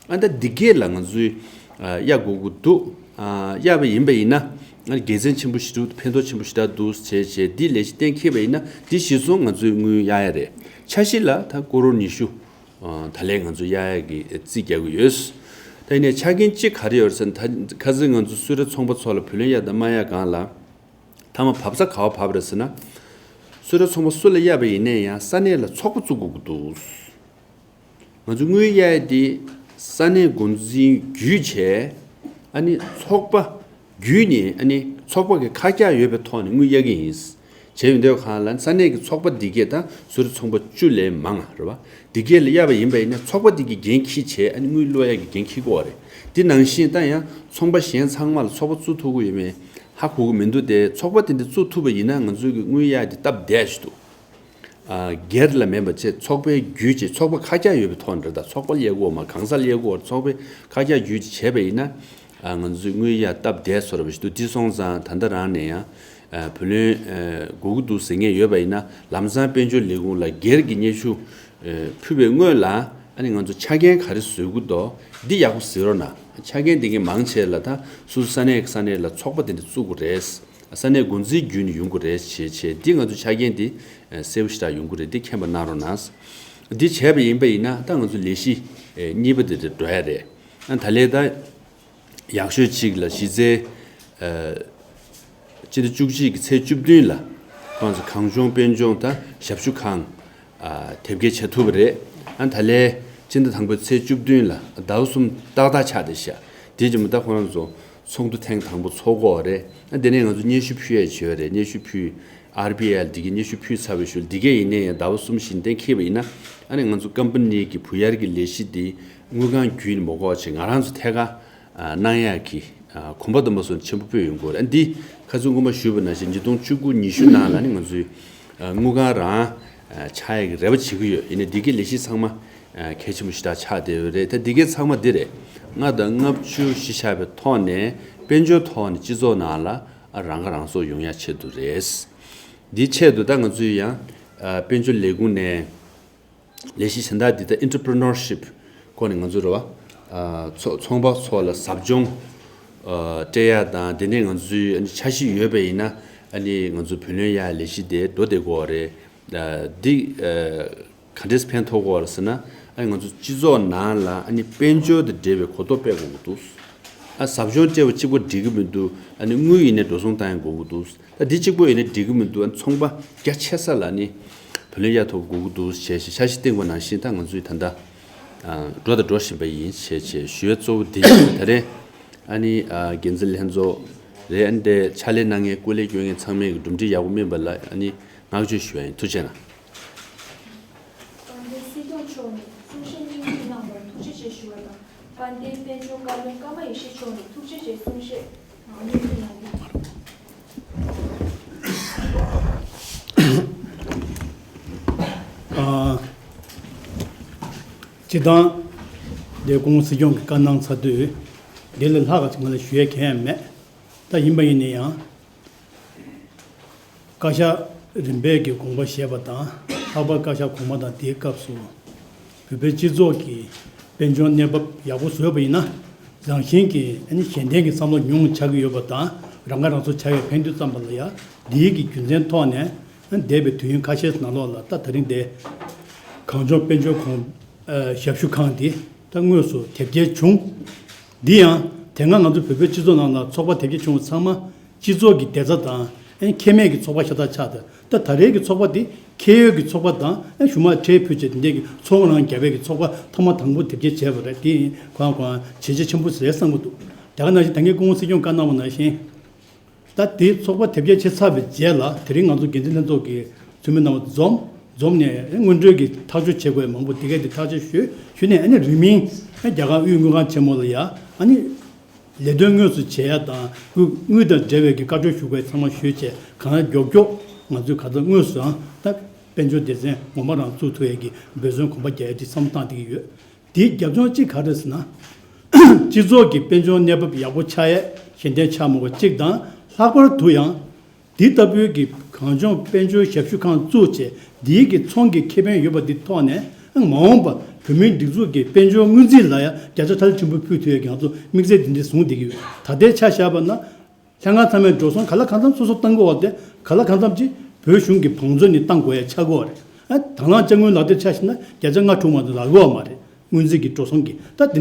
ཨ་ད་འདི་གས་ལ་ང་ཚོས་ཨ་གཡར་དགོས་ཀྱི་འདུག་ཨ་གཡར་བ་ཡིན་པ་ཡིན་ན་ཨ་དགེ་མཚན་ཆེན་པོ་ཞིག་འདུག་ཕན་ཐོགས་ཆེན་པོ་ཞིག་ད་འདུག་བྱས་བྱས་འདི་ལས་གཞི་གཏན་འཁེལ་བ་ཡིན་ན་འདི་གཞིར་བཟུང་ང་ཚོས་དངུལ་གཡར་ཡ་རེད། འཆར་གཞི་ལ་ད་ཀོ་རོར་ཉི་ཤུ་ཨ་ད་ལས་ང་ཚོས་གཡར་ཡ་གི་རྩིས་རྒྱག་གི་ཡོད། ད་ཡིན་ནའི་ཆ་རྐྱེན་གཅིག་ག་རེ་ཡོད་རེད་ཟེར་ན། ད་ཁ་སང་ང་ཚོ་གསོལ་རས་ཚོང་པ་ཚོ་ལ་བུ་ལོན་གཡར་དང་མ་གཡར་སྒང་ལ། མཐའ་མ་བབས་ས་ག་པར་བབས་རེད་ཟེར་ན། གསོལ་རས་ཚོང་པ་སུ་ལ་གཡར་བ་ཡིན་ནའི་ཡང་ས་གནས་ལ་ཚོགས་པ་བཙུགས་དགོས་ཀྱི་འདུག་ང་ཚོ་དངུལ་གཡར་ཡས་དེ་ས་གནས་འགོ་འཛིན་བརྒྱུད་བྱས་ཨ་ནི་ཚོགས་པ་བརྒྱུད་ནས་ཨ་ནི་ཚོགས་པ་གི་ཁ་གྱ་ཡོད་པའི་ཐོག་ནས་དངུལ་གཡར་གྱི་ཡིན། བྱས་ཡོང་དུས་གང་ལ་ས་གནས་ཀྱི་ཚོགས་པ་འདི་གས་ད་གསོལ་རས་ཚོང་པ་བཅུ་ལས་མང་ང་རེད་བ། འདི་གས་ལ་གཡར་བ་ཡིན་པ་ཡིན་ན་ཚོགས་པ་འདི་གི་འགན་འཁྱེར་བྱས་ཨ་ནི་དངུལ་སློག་ཡས་ཀྱི་འགན་འཁྱེར་དགོས་པ་རེད། འདི་ནང་བཞིན་ད་ཡང་ཚོང་པ་གཞན་ཚང་མ་ལ་ཚོགས་པ་བཙུགས་ཐུབ་ཀྱི་ཡོད་མེད་ཧ་གོ་གི་མི་འདུག་སྟེ། ཚོགས་པ་དེ་འདྲ་བཙུགས་ཐུབ་པ་ཡིན་ན་ང་ཚོའི་གི་དངུལ་གཡར་དེ་སྟབས་བདེ་ཞིག་འདུག་ཨ་སྒེར་ལ་མིན་པ་བྱས་ཚོགས་པའི་བརྒྱུད་བྱས་ཚོགས་པ་ཁ་གྱ་ཡོད་པའི་ཐོག་ནས་རེད། ད་ཚོགས་པ་ལ་གཡར་དགོས་མ་གང་ཟག་ལ་གཡར་དགོས་ཚོགས་པའི་ཁ་གྱ་བརྒྱུད་བྱས་བྱས་པ་ཡིན་ན་ཨ་ང་ཚོའི་དངུལ་གཡར་སྟབས་བདེ་བཟོ་འདྲ་བ་ཞིག་འདུག་དེ་སོང་ཙང་ད་ལྟ་རང་ནས་ཡང་ཨ་བུ་ལོན་ཨ་དགོས་ཀྱི་འདུག་ཟེར་མཁན་ཡོད་པ་ཡིན་ན་ལམ་སང་དཔལ་འབྱོར་ལས་ཁུངས་ལ་སྒེར་གྱི་སྙན་ཞུ་ཨ་ཕུལ་བའི་སྔོན་ལ་ཨ་ནི་ང་ཚོ་ཆ་རྐྱེན་ག་རེ་བཟོ་དགོས་འདུག་འདི་ཡག་པོ་གཟིགས་རོགས་གནང་། ཆ་རྐྱེན་འདི་གའི་མང་ཆེ་ལ་ད་སོ་སོ་ས་གནས་ས་གནས་ལ་ཚོགས་པ་དེ་འདྲ་བཙུགས་དགོས་རེད། ས་གནས་འགོ་འཛིན་བརྒྱུད་ནས་ཡོང་དགོས་རེད་ཞེས་བྱས་འདི་ང་ཚོ་ཆ་རྐྱེན་འདི་གསལ་པོ་ཞེ་དྲག་ཡོང་གི་རེད། འདི་མཁྱེན་པ་གནང་རོགས་གནང་། འདི་བྱས་པ་ཡིན་པ་ཡིན་ན་ད་ང་ཚོ་ལས་གཞི་གཉིས་པ་འདི་འདྲ་འགྲོ་ཡ་རེད། ད་ལས་ད་ཡག་ཤོས་གཅིག་ལ་གཞི་རྩའི་སྤྱི་ཟླ་བཅུ་གཅིག་གི་ཚེས་བཅུ་བདུན་ལ་ཁོང་ཚོ་གངས་ལྗོངས་དཔལ་འབྱོར་དང་ཞབས་ཞུ་ཁང་དེབ་སྐྱེལ་བྱེད་ཐུབ་པ་རེད། ད་ལས་སྤྱི་ཟླ་དང་པོའི་ཚེས་བཅུ་བདུན་ལ་ཟླ་བ་གསུམ་ཏག་ཏག་ཆགས་བསྡད་ཤག་དེ་རྗེས་མ་ད་ཁོང་ཚོ་ཚོགས་འདུ་ཐེངས་དང་པོ་ཚོགས་དགོས་རེད། ཨ་དེ་ནས་ང་ཚོ་སྙན་ཞུ་ཕུལ་ཡས་བྱས་ཡོད་རེད། སྙན་ཞུ་ཕུལ། ཨར་བི་ཨའི་ལ་འདི་གའི་སྙན་ཞུ་ཕུལ་ཚར་བའི་ཤུལ་འདི་གས་ཡིན་ནའི་ཡང་ཟླ་བ་གསུམ་བཞིན་གཏན་འཁེལ་བ་ཡིན་ན་ཨ་ནི་ང་ཚོ་ཀམ་པ་ནི་གི་བུ་གཡར་གྱི་ལས་གཞི་འདི་དངུལ་ཁང་བརྒྱུད་ནས་མ་དགོས་པ་བྱས་ང་རང་ཚོ་ཐད་ཀར་གནང་ཡག་གི་གོམ་པ་དུ་མ་སོང་ཆེན་པོ་སྤོས་ཡོང་གི་ཡོད་རེད། ཨ་འདི་ཁ་སང་སྔོན་མ་ཞུས་པ་ནང་བཞིན་ཉིས་སྟོང་བཅུ་དགུ་ཉི་ཤུ་ནང་ལ་ནི་ང་ཚོའི་དངུལ་ཁང་རང་ཆགས་ཡག་གི་རེ་བ་བྱེད་ཀྱི་ཡོད། ཡིན་ནའི་འདི་གའི་ལས་གཞི་ཚང་མ་གལ་ཆེན་པོ་ཞེ་དྲག་ཆགས་བསྡད་ཡོད་རེད། ད་འདི་གའི་ཚང་མ་འདི་རེད། ལྔ་དང་ལྔ་བཅུ་གཞི་བཞག་པའི་ཐོག་ནས་དཔལ་འབྱོར་ཐོག་ནས་སྤྱི་ཚོགས་ནང་ལ་རང་ཁ་རང་གསོ་ཡོང་ཡག་ཆེད་དུ་རེད། འདིའི་ཆེད་དུ་ད་ང་ཚོས་ཡང་དཔལ་འབྱོར་ལས་ཁུངས་ནས་ལས་གཞི་གཞན་དག་འདི་ད་ཨེན་ཊར་པི་རི་ནོར་ཤིབ་སྐོར་ནས་ང་ཚོ་རེད་བ། ཚོ་ཚོང་པ་ཚོ་ལ་ཟབ་སྦྱོང་སྤྲད་ཡག་དང་དེ་ནས་ང་ཚོའི་འཆར་གཞི་ཡོད་པ་ཡིན་ན་ཨ་ནི་ང་ཚོ་བུ་ལོན་གཡར་ལས་གཞི་དེ་འགྲོ་བསྡད་ཀྱི་ཡོད་རེད། འདི་ག་འདྲས་ཕན་ཐོགས་ཀྱི་ཡོད་རེད་ཟེར་ན། ཨ་ནི་ང་ཚོ་སྤྱི་ཚོགས་ནང་ལ་ཨ་ནི་དཔལ་འབྱོར་དང་འབྲེལ་བའི་གོ་རྟོགས་སྤེལ་དགོས་ཀྱི་འདུག་ཨ་ཟབ་སྦྱོང་སྤྲད་པ་གཅིག་པོ་འགྲིག་གི་མི་འདུག་ཨ་ནི་དངུལ་ཡིན་ནའི་འགྲོ་སོང་བཏང་ཡག་དགོས་ཀྱི་འདུག་ད་འདི་གཅིག་པོ་ཡིན་ནའི་འགྲིག་གི་མི་འདུག་ཨ་ནི་ཚོང་པ་རྒྱ་ཆེ་ས་ལ་ནི་བུ་ལོན་གཡར་ཐོབ་དགོས་ཀྱི་འདུག་ཞེས་ཞེས་འཆར་གཞི་བཏིང་བ་ནང་བཞིན་ད་ང་ཚོས་ད་ལྟ་འགྲོ་དང་འགྲོ་བཞིན་པ་ཡིན་ཞེས་ཞེས་ཞུ་བའི་གཙོ་བོ་འདི་ཡིན། ད་རེས་ཨ་ནི་འགན་འཛིན་ལྷན་ཚོགས་རེད། ཨ་ནི་དེ་ཕྱག་ལས་གནང་མཁན་སྐུ་ལས་སྐྱོན་མཁན་ཚང་མས་གྲུབ་འབྲས་ཡག་པོ་སྨིན་པ་ལ་ཨ་ནི་བསྔགས་བརྗོད་ཞུ་བ་ཡིན། ཐུགས་རྗེ་གནང་། དཔལ་ལྡན་སྲིད་སྐྱོང་མཆོག་ནས་གསུང་བཤད་སྙིང་བསྡུས་གནང་བར་ཐུགས་རྗེ་ཆེ་ཞུ་བ་དང་། དཔལ་ལྡན་དཔལ་འབྱོར་བཀའ་བློན་ཀརྨ་ཡེ་ཤེས་མཆོག་ནས་ཐུགས་རྗེ་ཆེ་གསུང་བཤད་སྙིང་བསྡུས་གནང་རྒྱུ། ཨ། སྤྱིར་བཏང་ དེ་སྐུ་ངོ་སྲིད་སྐྱོང་གི་བཀའ་གནང་ཚར་དུས། དེ་ལས་ལྷག་ག་ཅིག་ང་ལ་ཞུ་ཡས་གང་ཡང་མེད། ད་ཡིན་པ་ཡིན་ན་ཡང་། བཀའ་ཤག་རིམ་པས་ཀྱི་དགོངས་པ་བཞེས་པ་དང་། ལྷག་པར་བཀའ་ཤག་གོང་མ་དང་དེའི་སྐབས་སུ། བོད་པའི་སྤྱི་ཚོགས་ཀྱི་དཔལ་འབྱོར་གནས་བབ་ཡག་པོ་བཟོས་པ་ཡིན་ན། རང་བཞིན་གྱིས་ཨ་ནི་གཞན་ལྡན་གྱི་བསམ་བློ་ཉུང་ཆགས་ཀྱི་ཡོད་པ་དང་། རང་ཁ་རང་གསོ་བྱ་བའི་ཕན་བདེ་ཙམ་པ་ལ་ཡང་། འདིའི་གི་རྒྱུ་མཚན་ཐོག་ནས། ཨ་ནི་འདས་པའི་དུས་ཡུན་ཁ་ཤས་ནང་ལོགས་ལ། ད་ད་རིང་དེ་གངས་ལྗོངས་དཔལ་འབྱོར་གོང་། ཨ་ཞབས་ཞུ་ཁང་དེ་ད་དངོས་སུ་དེབ་སྐྱེལ་བྱུང་། འདི་ཡང་དེ་སྔ་ང་ཚོ་བོད་པའི་སྤྱི་ཚོགས་ནང་ལ་ཚོགས་པ་དེབ་སྐྱེལ་བྱུང་བ་ཚང་མ་སྤྱི་ཚོགས་ཀྱི་བདེ་རྩ་དང་། ཨ་ནི་ཁེ་མེད་ཀྱི་ཚོགས་པ་ཤ་སྟག་ཆགས་ཏེ། ད་ད་རེས་ཀྱི་ཚོགས་པ་འདི་ཁེ་ཡོད་ཀྱི་ཚོགས་པ་དང་། ཨ་ནི་གཞུག་མ་ཁྲལ་ཕུལ་བྱས་དེ་འདྲའི་གི་ཚོང་རང་རྒྱག་པའི་གི་ཚོགས་པ་ཐོག་མ་དང་པོ་དེབ་སྐྱེལ་བྱས་པ་རེད། དེ་ཡིན་གང་གང་བྱས་རྗེས་ཆེན་པོ་རེད་བསམ་གྱི་འདུག་དེ་ག་ནང་བཞིན་ད་གིན་སྐུ་ངོ་སྲིད་སྐྱོང་བཀའ་གནང་བ་ནང་བཞིན། ད་དེའི་ཚོགས་པ་དེབ་སྐྱེལ་བྱས་ཚར་བའི་རྗེས་ལ། དེ་རིང་ང་ཚོ་འགན་འཛིན་ལྷན་ཚོགས་ཀྱི་འཐུས་མི་རྣམ་པ་འཛོམས། འཛོམས་ནས་སྔོན་འགྲོའི་གི་ཐག་གཅོད་བྱེད་དགོས་མང་པོ་དེ་གས་དེ་ཐག་གཅོད་ཞུས། ཞུས་ནས་ཨ་ནི་རིང་མིན་རྒྱ་གར་དབུས་དངུལ་ཁང་ཆེན་མོ་ལ་ཡ། ཨ་ནི་ལས་དོན་དངོས་སུ་བྱེད་ཡ་དང་། དངུལ་དངུལ་དང་འབྲེལ་བའི་གི་བཀའ་འཁྲོལ་ཞུ་དགོས་ཚང་མ་ཞུས་བྱས། གང་ལ་མགྱོགས་མགྱོགས་ང་ཚོས་ག་ཚོད་དངོས་སུའང་ད་དཔལ་འབྱོར་སྡེ་ཚན་ངོ་མ་རང་བཙུགས་ཐུབ་ཡ་གི་འབད་བརྩོན་གོམ་པ་རྒྱག་ཡ་དེ་བསམ་བློ་བཏང་བསྡད་ཀྱི་ཡོད། དེའི་རྒྱབ་ལྗོངས་གཅིག་ག་རེ་ཟེར་ན། སྤྱི་ཚོགས་ཀྱི་དཔལ་འབྱོར་གནས་བབ་ཡག་པོ་ཆགས་ཡས་གཞན་དོན་ཆགས་མ་དགོས་གཅིག་དང་། ལྷག་པར་དུ་ཡང་འདི་ལྟ་བུའི་གི་གངས་ལྗོངས་དཔལ་འབྱོར་ཞབས་ཞུ་ཁང་བཙུགས་བྱས། འདིའི་གི་ཚོང་གི་ཁེ་ཕན་ཡོད་པ་འདི་ཐོག་ནས། མ་འོངས་པ་བོད་མིའི་སྒྲིག་འཛུགས་ཀྱི་དཔལ་འབྱོར་སྔོན་རྩིས་ལ་ཡང་བརྒྱ་ཆ་ཁྲི་ཕྲག་ཕྲན་བུ་ཕུལ་ཐུབ་ཡས་ཀྱི་ང་ཚོ་དམིགས་ཚད་འདི་འདྲ་བཟུང་བསྡད་ཀྱི་ཡོད། ད་ལྟའི་ཆ་བཞག་པ་ན། ལྷན་ཁང་ཚང་མས་འགྲོ་སོང་ག་ལ་གང་འཚམ་སོ་སོ་བཏང་དགོས་པ་དེ། ག་ལ་གང་འཚམ་ཅིག་བོད་གཞུང་གི་བང་མཛོད་ནས་བཏང་དགོས་ཡ་ཆགས་ཀྱི་ཡོད་རེད། ཨ་དང་བླངས་དཔྱ་དངུལ་ལག་དེབ་ཆ་བཞག་ན་བརྒྱ་ཆ་ལྔ་དྲུག་མ་གཏོགས་ལག་ཡོད་པ་མ་རེད། སྔོན་རྩིས་ཀྱི་འགྲོ་སོང་གི། ད་དེ་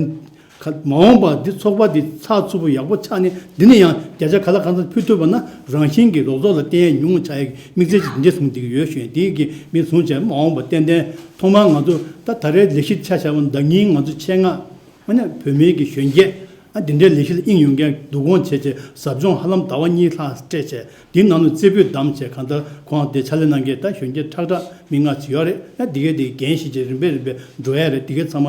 ག་མ་འོངས་པ་འདི་ཚོགས་པ་འདི་ཚགས་ཚུད་པོ་ཡག་པོ་ཆགས་ནས། འདི་ནས་ཡང་བརྒྱ་ཆ་ག་ལ་གང་འཚམ་ཕུལ་ཐུབ་པ་ན། རང་བཞིན་གྱིས་རོགས་ཚོགས་ལ་བརྟེན་ཡ་ཉུང་ཆགས་ཡ་གི་དམིགས་བསལ་གྱི་དེ་འདྲ་བཟུང་བསྡད་ཀྱི་ཡོད་ཞུ་ཡ། དེ་གི་མི་བཟུང་བྱས་མ་འོངས་པ་ཏན་ཏན། ཐོག་མར་ང་ཚོ་ད་ད་རེས་ལས་གཞི་ཆ་བཞག་པ་ན། ཟླ་ཉིན་ང་ཚོ་ཆེད་མངགས། ཨ་ནི་བོད་མིའི་གི་གཞོན་སྐྱེས། ཨ་འདི་འདྲའི་ལས་གཞི་ལ་དབྱིངས་ཡོད་མཁན་བསྡུ་སྐོང་བྱས་བྱས། ཟབ་སྦྱོང་ཧ་ལམ་ཟླ་བ་གཉིས་ལྷག་སྤྲད་བྱས། འདིའི་ནང་ལ་རྩེ་ཕུད་བསྡམས་བྱས། གང་ལྟར་ཁོང་དེ་ཕྱག་ལས་གནང་མཁན་ད་གཞོན་སྐྱེས་ཁྲག་ཁྲག་མི་ལྔ་ཅིག་ཡོད་རེད། ཨ་འདི་གས་དེ་འགན་བཞེས་བྱས་རིམ་པས་རིམ་པས་འགྲོ་ཡ་རེད། འདི་གས་ཚང་མ་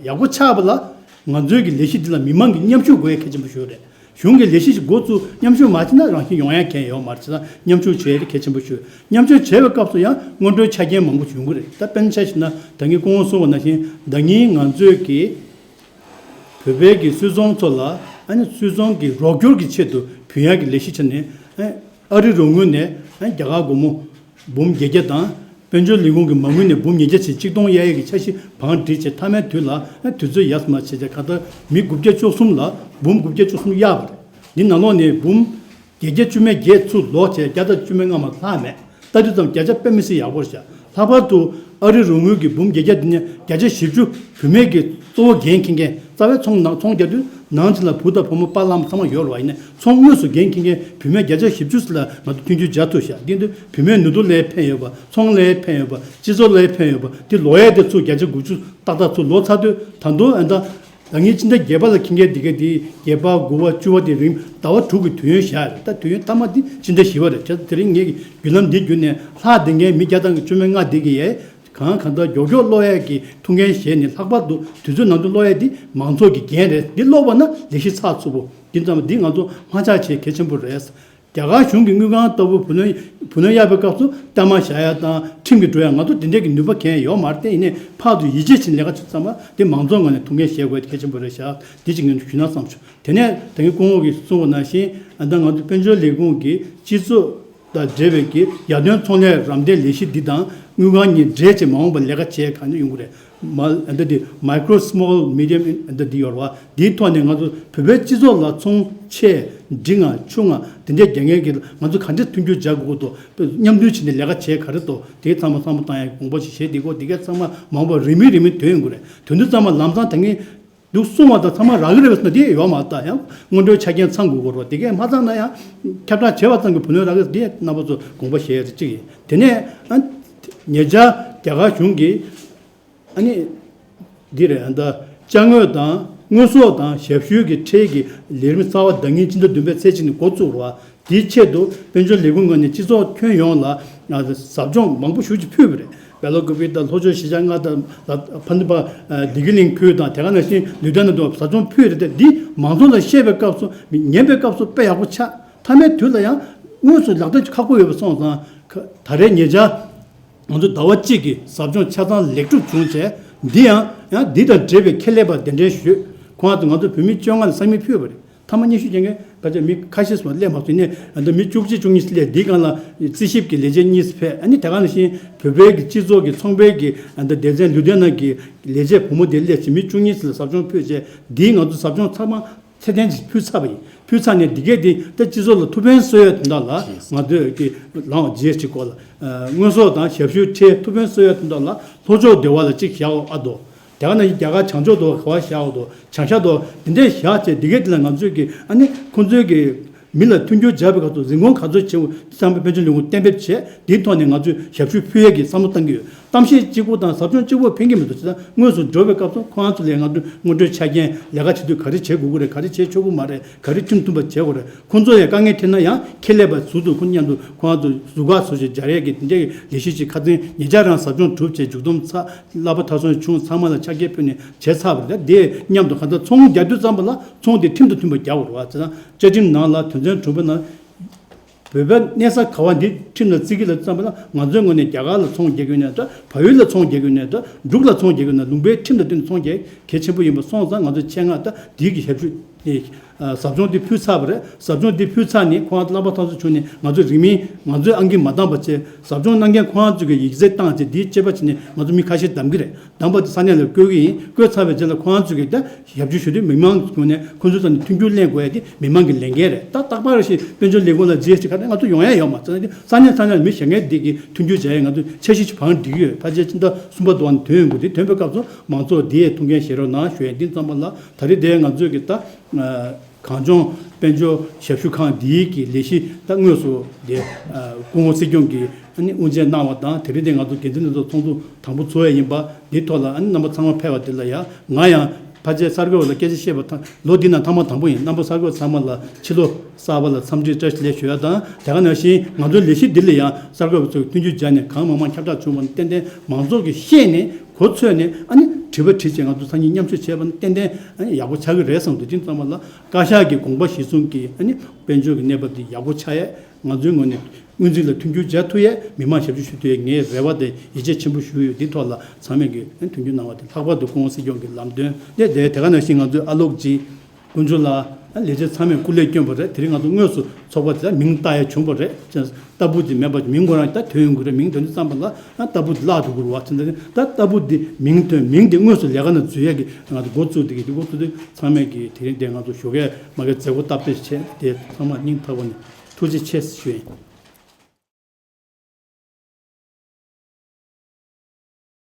ཡག་པོ་ཆགས་པ་ལ། ང་ཚོའི་གི་ལས་གཞི་འདི་ལ་མི་མང་གི་མཉམ་ཞུགས་དགོས་ཡ་གལ་ཆེན་པོ་ཞིག་རེད། གཞུང་གི་ལས་གཞི་ཞིག་འགོ་བཙུགས། མཉམ་ཞུགས་མ་བྱས་ན་རང་བཞིན་ཡོང་ཡ་གང་ཡང་ཡོད་མ་རེད། བྱས་ཙང་མཉམ་ཞུགས་བྱེད་ཡ་དེ་གལ་ཆེན་པོ་ཞིག་མཉམ་ཞུགས་བྱེད་པའི་སྐབས་སུ་ཡང་སྔོན་འགྲོའི་ཆ་རྐྱེན་མང་པོ་ཞིག་ཡོང་གི་རེད། ད་དཔེར་ན་ཆ་བཞག་ན། ད་གིན་སྐུ་ངོ་གསུངས་པ་ནང་བཞིན། ཟླ་ཉིན་ང་ཚོས་ཀྱི་བོད་པའི་གི་སུད་ཚོང་ཚོ་ལ། ཨ་ནི་སུད་ཚོང་གི་རོགས་སྐྱོར་གྱི་ཆེད་དུ་བུད་ཡག་གི་ལས་གཞི་ཆ་ནས། ཨ་ཨ་རི་རོགས་དངུལ་ནས། ཨ་རྒྱ་གར་སྒོར་མོ་འབུམ་བརྒྱད་བརྒྱ་དང་། དཔལ་འབྱོར་ལས་ཁུངས་ཀྱི་མ་དངུལ་ནས་འབུམ་ཉིས་བརྒྱ་བྱས་གཅིག་སྟོང་གཡར་ཡག་གི་འཆར་གཞི་བང་སྒྲིག་བྱས། མཐའ་མའི་དུས་ལ། ཨ་དུས་ཚོད་ཡར་མར་བྱས་བྱས། གང་ལྟར་མི་དགུ་བརྒྱ་བཅུ་གསུམ་ལ་འབུམ་དགུ་བརྒྱ་བཅུ་གསུམ་གཡར་བ་རེད། འདི་ནང་ལོགས་ནས་འབུམ་བརྒྱད་བརྒྱ་བཅུ་མེད་བརྒྱད་ཚུར་ལོག་བྱས། བརྒྱ་དང་བཅུ་མེད་ལྔ་མ་ལྷག་མེད། ལྟ་དུས་ཙམ་བརྒྱ་ཆ་དཔེ་མི་སྲིད་ཡག་པོ་རེད་ཤག་ལྷག་པར་དུ་ཨ་རི་རོགས་དངུལ་གྱི་འབུམ་བརྒྱད་བརྒྱ་འདི་ནས་བརྒྱ་ཆ་བཞི་བཅུ་བུད་མེད་ཀྱི་གཙོ་བོ་འགན་འཁྱེར་མཁན། རྩ་བའི་ཚོང་ནང་ཚོང་རྒྱག་དུས་ནང་ཆེན་ལ་བུ་དང་བུ་མོ་པཱ་ལགས་ཚང་མ་ཡོད་རེད་བ། ཡིན་ནའི་ཚོང་དངོས་སུ་འགན་འཁྱེར་མཁན་བུད་མེད་བརྒྱ་ཆ་བཞི་བཅུ་ཙམ་ལ་ང་ཚོ་མཐུན་འགྱུར་བྱ་ཐུབ་ཤག་འདི་འདི་བུད་མེད་ནུས་སྟོབས་ལ་ཕན་ཡོད་པ། ཚོང་ལ་ཕན་ཡོད་པ། སྤྱི་ཚོགས་ལ་ཕན་ཡོད་པ། འདི་ལོག་ཡ་དེ་ཚུར་བརྒྱ་ཆ་དགུ་བཅུ་ཏག་ཏག་ཚུར་ལོག་ཚར་དུས། ད་དུང་ཨ་ད། ད་ངས་སྤྱི་ཟླ་བརྒྱད་པ་ལ་འཁྱེར་མཁན་འདི་ག་དེ། བརྒྱད་པ། དགུ་པ། བཅུ་པ་དེ་རིང་ཟླ་བ་དྲུག་གི་དུས་ཡུན་བཞག་རེད། ད་དུས་ཡུན་མཐའ་མ་འདི་སྤྱི་ཟླ་བཞི་པ་རེད། བྱས་ཙང་དེ་རིང་ངས་བརྒྱུད་ལམ་འདི་བརྒྱུད་ནས་ལྷག་བསྡད་མཁན་མི་བརྒྱ་དང་བཅུ་མེད་ལྔ་འདི་གི་ཡས་གང་གང་ལྟར་མགྱོགས་མགྱོགས་ཀློག་ཡས་ཀྱི་ཐུགས་འགན་བཞེས་ནས། ལྷག་པར་དུ་དུས་ཚོད་ནང་དུ་ཀློག་ཡས་འདི་མང་ཚོགས་ཀྱི་འགན་རེད། འདི་ཀློག་པ་ན་ལས་གཞི་ཚགས་ཚུད་པོ། འདི་ཙམ་འདི་ང་ཚོ་མ་ཆག་བྱེད་གལ་ཆེན་པོ་རེད། རྒྱ་གར་གཞུང་གི་དངུལ་ཁང་ལྟ་བུ་བུ་ལོན་བུ་ལོན་གཡར་བའི་སྐབས་སུ་གཏའ་མ་བཞག་ཡ་དང་ཁྲིམས་ཀྱི་འགྲོ་ཡ། ང་ཚོ་དེ་འདྲས་ཀྱི་ནུས་པ་གང་ཡང་ཡོད་མ་རེད་དེ། ཡིན་ནའི་ཕར་ཚུར་ཡིད་ཆེས་བྱས་ནས་ལས་ཀ་བྱེད་ཙམ་པ་དེ་མང་ཚོགས་ངོས་ནས་ཐུགས་འགན་བཞེས་དགོས་དེ་གལ་ཆེན་པོ་རེད་ཤག་དེ་གཅིག་ངས་ཞུ་ན་བསམ་བྱུང་། དེ་ནས་ད་གིན་སྐུ་ངོ་གིས་གསུངས་པ་ནང་བཞིན། ཨ་ད་ང་ཚོ་དཔལ་འབྱོར་ལས་ཁུངས་ཀྱི་སྤྱི་ཚོགས་དང་འབྲེལ་བའི་གི་ཡར་ཐོན་ཚོང་ལས་རམ་འདེགས་ལས་གཞི་འདི་དང་དངུལ་ཁང་གཉིས་འབྲེལ་བྱས་མ་འོངས་པར་ལས་ཀ་བྱེད་གང་ཡོང་གི་རེད། མ་ཨ་ད་དེ་Micro Small Medium ཨ་ད་འདི་ཡོད་རེད་བ། འདིའི་ཐོག་ནས་ང་ཚོ་བོད་པའི་སྤྱི་ཚོགས་ལ་ཚོང་ཆེ་འབྲིང་ང་ཆུང་ང་དེ་འདྲའི་རྒྱག་མཁན་གྱི་ང་ཚོ་ག་འདྲས་མཐུན་འགྱུར་བྱ་དགོས་ཀྱི་འདུག་མཉམ་མཐུན་བྱས་ནས་ལས་ཀ་བྱེད་ག་རེ་འདུག་དེ་ཚང་མ་བསམ་བློ་བཏང་ཡ་དགོངས་པ་ཞིག་བཞེས་བསྡད་དགོས། དེ་གས་ཚང་མ་མ་འོངས་པར་རིང་མིན་རིང་མིན་ཐོན་ཡོང་གི་རེད། ཐོན་དུས་ཚང་མ་ལམ་སང་ད་ངས་འདུག་གསུངས་པ་དང་ཚང་མ་རག་གི་རེད་པས་ན་དེ་ཡོད་མ་རེད། ད་ཡང་སྔོན་འགྲོའི་ཆ་རྐྱེན་ཚང་དགོས་ཀྱི་རེད། དེ་གས་མ་ཚང་ན་ཡང་ཁྱབ་བསྒྲགས་བྱས་པ་ཙམ་གྱིས་བུ་ལོན་རག་གི་རེད། དེ་རྣམ་པ་ཚོ་དགོངས་པ་བཞེས་ཡ་རེ་གཅིག་ཡིན། དེ་ནས་ཨ་ཉེ་ཆར་རྒྱ་གར་གཞུང་གིས། ཨ་ནི། འདི་རེད། ཨ་ད་ཅ་དངོས་དང་དངོས་ཟོག་དང་ཞབས་ཞུའི་གི་ཁྲལ་གྱི་ལས་རིམ་གསར་བ་ཟླ་ཉིན་སྤྱི་ཟླ་བདུན་པའི་ཚེས་གཅིག་ནས་འགོ་བཙུགས་རེད་བ། དེའི་ཆེད་དུ་དཔལ་འབྱོར་ལས་ཁུངས་ངོས་ནས་སྤྱི་ཚོགས་ཁྱོན་ཡོངས་ལ་ཟབ་སྦྱོང་མང་པོ་ཞེ་ཅིག་ཕུལ་བ་རེད། སྦེལ་ཀོབ་པི་དང་ལྷོ་ཕྱོགས་ཤར་རྒྱག་ལྔ་དང་ལ་ཕ་ནི་པ་བདེ་སྐྱིད་གླིང་ཁུལ་དང་དེ་ག་ནང་བཞིན་ལུས་ཐེན་ནང་དུ་ཟབ་སྦྱོང་ཕུལ་རེད་དེ། འདི་མང་ཚོགས་ལ་བཤད་པའི་སྐབས་སུ་ཉན་པའི་སྐབས་སུ་དཔེ་ཡག་པོ་ཆགས། མཐའ་མའི་དུས་ལ་ཡང་དངོས་སུ་ལག་བསྟར་ཁག་པོ་ཡོད་པ་སོང་ཙང་། ད་རེས་ཉེ་ཆར་ང་ཚོ་ཟླ་བ་གཅིག་གི་ཟབ་སྦྱོང་ཆ་ཚང་ལེགས་གྲུབ་བྱུང་བྱས། འདི་ཡང་ཡང་འདི་དང་འབྲེལ་བའི་ཁེ་ལས་པ་གདན་འདྲེན་ཞུས། ཁོང་ཚོ་ང་ཚོ་བོད་མི་བཅོ་ལྔ་ལ་ས་མིག་ཕུལ་བ་རེད། ཐ་མ་སྙན་ཞུ་རྒྱག་མཁན་ཕལ་ཆེར་མི་ཁ་ཤས་སུ་སླེབས་མ་སོང་ནས། ཨ་ད་མི་བཅུ་གཅིག་བཅུ་གཉིས་སླེབས། འདིའི་སྒང་ལ་རྩིས་ཞིབ་ཀྱི་ལས་བྱེད་གཉིས་ཕེབས། ཨ་ནི་དེ་ག་ནང་བཞིན་བོད་པའི་གི་སྤྱི་ཚོགས་ཀྱི་ཚོང་པའི་གི་ཨ་ད་སྡེ་ཚན་ལུང་སྡེ་ནང་གི་ལས་བྱེད་བུ་མོ་དེ་སླེབས་བྱས། མི་བཅུ་གཉིས་ལ་ཟབ་སྦྱོང་ཕུལ་བྱས། འདིའི་ང་ཚོ་ཟབ་སྦྱོང་ཚང་མ་ཚད་ལྡན་ཅིག་ཕུལ་ཚར་བ་ཡིན། ཕུལ་ཚར་ནས་འདི་གས་འདི་ད་སྤྱི་ཚོགས་ལ་ཐུགས་ཕན་གསོས་ཡ་དོན་དག་ལ་ང་ཚོས་ཀྱི་ལངས་བ་ཇི་ཡེ་ཅིག་སྐོར་ལ། ཨ་དངོས་ཟོག་དང་ཞབས་ཞུ་ཁྲལ་ཐུགས་ཕན་གསོས་ཡ་དོན་དག་ལ་ལྷོ་ཕྱོགས་བདེ་བ་ལ་གཅིག་བཞག་འོ་ཨ་དོ། དེ་ག་ནང་བཞིན་རྒྱ་གར་བྱང་ཕྱོགས་དུ་ག་བ་བཞག་འོ་དོ། བྱང་ཤར་དུ་འདི་འདྲས་བཞག་བྱས། འདི་གས་འདི་ལ་ང་ཚོས་ཀྱི་ཨ་ནི་ཁོང་ཚོའི་གི་མི་ལ་མཐུན་འགྱུར་སྦྱར་བའི་སྐབས་སུ་རིན་གོང་ག་ཚོད་ཆེ་བོ་བསམ་པའི་དཔལ་འབྱོར་ལས་ཁུངས་གཏན་འབེབས་བྱས། འདིའི་ཐོག་ནས་ང་ཚོས་ཞབས་ཞུ་ཕུལ་ཡས་ཀྱི་བསམ་བློ་བཏང་གི་ཡོད། གཏམ་བཤད་གཅིག་པོ་དང་ཟབ་སྦྱོང་གཅིག་པོ་ཕན་གྱི་མི་འདུག་ཅེ་ན། དངོས་སུ་འགྲོ་བའི་སྐབས་སུ་ཁོ་རང་ཚོ་ལས་ང་ཚོས་སྔོན་འགྲོའི་ཆ་རྐྱེན། ལས་ཀ་བྱེད་དུས་ག་རེ་བྱེད་དགོས་ཀྱི་རེད། ག་རེ་བྱེད་ཆོག་གི་མ་རེད། ག་རེ་ཁྲིམས་མཐུན་པ་བྱེད་དགོས་རེད། ཁོང་ཚོ་ལ་དཀའ་ངལ་འཕྲད་ན་ཡང་ཁེ་ལས་པ་ཟུར་དུ་ཁོང་མཉམ་དུ་ཁོ་རང་ཚོ་ཟུར་བཀག་བཟོ་བྱས་སྦྱར་ཡས་ཀྱི་དེ་འདྲའི་ལས་གཞི་ཅིག་ཁ་སང་ཉེ་ཆར་རང་ཟབ་སྦྱོང་གྲུབ་བྱས། མཇུག་བསྡོམས་ཚར། གླ་པ་མཐའ་སྲུང་ཆུང་ཚང་མ་ལ་ཕྱག་འཁྱེར་ཕུལ་ནས་བྱས་ཚར་བ་རེད། དེ་མཉམ་དུ་གང་ལྟར་ཚོང་རྒྱག་དུས་ཙམ་པ་ལ་ཚོང་དེ་ཁྲིམས་དང་མཐུན་པ་རྒྱག་དགོས་རེད་བ། ཅེ་ན་བཅའ་ཁྲིམས་ནང་ལ། དོན་ཚན་དྲུག་པའི་ནང་། བོད་པའི་གནས་ས་ག་བ་འདི་ཁྲིམས་ལ་བརྩི་གི་ལ་བརྩམས་པ་ལ། ང་ཚོའི་ངོས་ནས་རྒྱ་གར་ལ་ཚོང་རྒྱག་གི་ཡོད་ན་འདྲ། བལ་ཡུལ་ལ་ཚོང་རྒྱག་གི་ཡོད་ན་འདྲ། འབྲུག་ལ་ཚོང་རྒྱག་གི་ཡོད་ན། ལུང་པའི་ཁྲིམས་དང་བསྟུན་ཚོང་རྒྱག་གལ་ཆེན་པོ་ཡིན་པ་སོང་ཙང་། ང་ཚོས་ཆེད་མངགས་ད་འདིའི་གི་ཞབས་ཞུ་དེ་ཟབ་སྦྱོང་འདི་ཕུལ་ཚར་བ་རེད། ཟབ་སྦྱོང་འདི་ཕུལ་ཚར་ནས་ཁོང་གླ་པ་མཐའ་སྲུང་ཆུང་ནས་ང་ཚོ་རིང་མིན་ང་ཚོའི་ཨང་ཀི་མ་འདང་པ་བྱས། ཟབ་སྦྱོང་གནང་མཁན་ཁོང་ཚོས་གི་ཡིག་ཚད་བཏང་བྱས། འདིའི་དཔྱད་པ་བྱས་ནས་ང་ཚོ་མི་ཁ་ཤས་བདམས་གི་རེད། བདམས་པ་དེ་ས་གནས་ལ་བསྐོ་གི་ཡིན། བསྐོས་ཚར་བའི་རྗེས་ལ་ཁོང་ཚོས་གི་ད་ཞབས་ཞུ་ཞུ་དུས་མི་མང་ངོས་ནས་ཁོང་ཚོའི་རྩ་ནས་མཐུན་འགྱུར་ལེན་དགོས་ཡ་དེ་མི་མང་གི་ལས་འགན་རེད། ད་རྟག་པར་ཞིག་དཔལ་འབྱོར་ལས་ཁུངས་ལ་ཇི་ཨེས་ཊི་ག་རེ་ང་ཚོ་ཡོང་ཡ་ཡོད་མ་རེད། ས་གནས་ས་གནས་ལ་མི་བཞེངས་མཁན་འདི་གི་མཐུན་འགྱུར་བྱ་ཡ་ང་ཚོ་འཆར་གཞི་ཞིག་བང་སྒྲིག་ཡོད། ཕལ་ཆེར་ཕྱི་ཟླ་གསུམ་པ་དུ་བ་ནས་ཐོན་ཡོང་གི། དེ་ཐོན་པའི་སྐབས་སུ་མང་ཚོགས་འདི་ཡས་ཐུགས་འགན་བཞེས་རོགས་གནང་ཞུ་ཡ། འདི་ཙམ་པ་ལ་ད་རེས་དེ་ང་ཚོས་གི་ད་གངས་ལྗོངས་དཔལ་འབྱོར་ཞབས་ཞུ་ཁང་འདིའི་གི་ལས་གཞི་ད་དངོས་སུ་དེ་སྐུ་ངོ་སྲིད་སྐྱོང་གིས་ཨ་ནི་དབུ་འབྱེད་གནང་བ་དང་། དེ་རིང་དེ་ང་ཚོ་འགན་འཛིན་ལྷན་ཚོགས་ཚོགས་འདུ་དང་པོ་ཚོགས་ཡས་ཡིན་པ། འདིའི་ཐོག་ལ་ཨ་ནི་རྣམ་པ་ཚང་མ་ཕེབས་པ་འདི་ལ་ཡང་ང་ཡང་ཕལ་ཆེར་གསར་འགོད་པ་ལ་སྐད་ཆ་བཤད་པ་དང་། ལོ་འདི་ནང་ཐེངས་མ་དང་པོ་ཡིན། རྣམ་པ་གསར་འགོད་པ་ཚང་མ་ལ་ཕྱི་ལོ་གསར་པ་ལ་འཚམས་འདྲི་བཀྲ་ཤིས་བདེ་ལེགས་ཞུ་ཡ་དང་། དེ་ག་ནང་བཞིན་ང་ཚོའི་ལས་གཞི་འདི་ལ་ཡང་གསར་འགོད་པ་ཚོས་མཐུན་འགྱུར་སྦྱར་ནས་གང་མང་མང་ཁྱབ་བསྒྲགས་བྱུང་བ་ནི་ཏན་ཏན་མང་ཚོགས་ཀྱིས་ཤེས་ནས་གོ་ཚོད་ནས་ཨ་ནི་དྲི་བ་དྲིས་བྱས་ང་ཚོ་སང་ཉིན་མཉམ་ཞུགས་བྱས་པ་ནི་ཏན་ཏན་ཨ་ནི་ཡག་པོ་ཆགས་ཀྱི་རེད་བསམ་འདུག་དེ་ཙམ་པ་ལ་བཀའ་ཤག་གི་དགོངས་པ་གཞིར་བཟུང་གིས་ཨ་ནི་དཔལ་འབྱོར་གྱི་གནས་བབ་འདི་ཡག་པོ་ཆགས་ཡས། ང་ཚོའི་ངོས་ནས་སྔོན་རྩིས་ལ་མཐུན་འགྱུར་སྦྱར་ཐུབ་ཡས། མི་མང་ཞབས་ཞུ་ཞུ་ཐུབ་ཡས་ངས་རེ་བ་དང་ཡིད་ཆེས་ཆེན་པོ་ཞུ་གི་ཡོད། འདི་ཐོག་ལ་ཚང་མས་ཀྱི་མཐུན་འགྱུར་གནང་བ་དེ། ལྷག་པར་དུ་སྐུ་ངོ་སྲིད་སྐྱོང་གི་ལམ་སྟོན་དེ། དེ་དེ་ག་ནང་བཞིན་ང་ཚོའི་ཨ་ལོག་ཅིག་དཀོན་མཆོག་ལགས་ལས་བྱེད་ཚང་མས་སྐུ་ལས་བསྐྱོན་པ་རེད། དེ་རིང་ང་ཚོ་དངོས་སུ་ཚོགས་པ་དེ་ལ་མིང་བཏགས་ཡས་བྱུང་བ་རེད། ལྟ་བུ་དེ་མེད་པ་མིང་ཁོ་རང་ད་ཐོན་ཡོང་གི་རེད། མིང་ཐོན་དུས་ཙམ་པ་ལ་ཨ་ལྟ་བུ་དེ་བརླག་འགྲོ་གི་རེད་བ། དེ་འདྲ་ད་ལྟ་བུ་དེ་མིང་ཐོན། མིང་དེ་དངོས་སུ་ལས་ཀ་ནང་འཛུལ་ཡས་ཀྱི་ང་ཚོ་འགོ་བཙུགས། དེ་གི་དེ་འགོ་བཙུགས་དུས་ཚང་མས་ཀྱི་དེ་རིང་དེ་ང་ཚོ་ཞོགས་ཀས་མ་གི་མཛད་སྒོ་སྟབས་བདེ་བྱས། དེ་ཚང་མ་སྙིང་ཐག་པ་ནས་ཐུགས་རྗེ་ཆེ་ཞུ་ཡིན།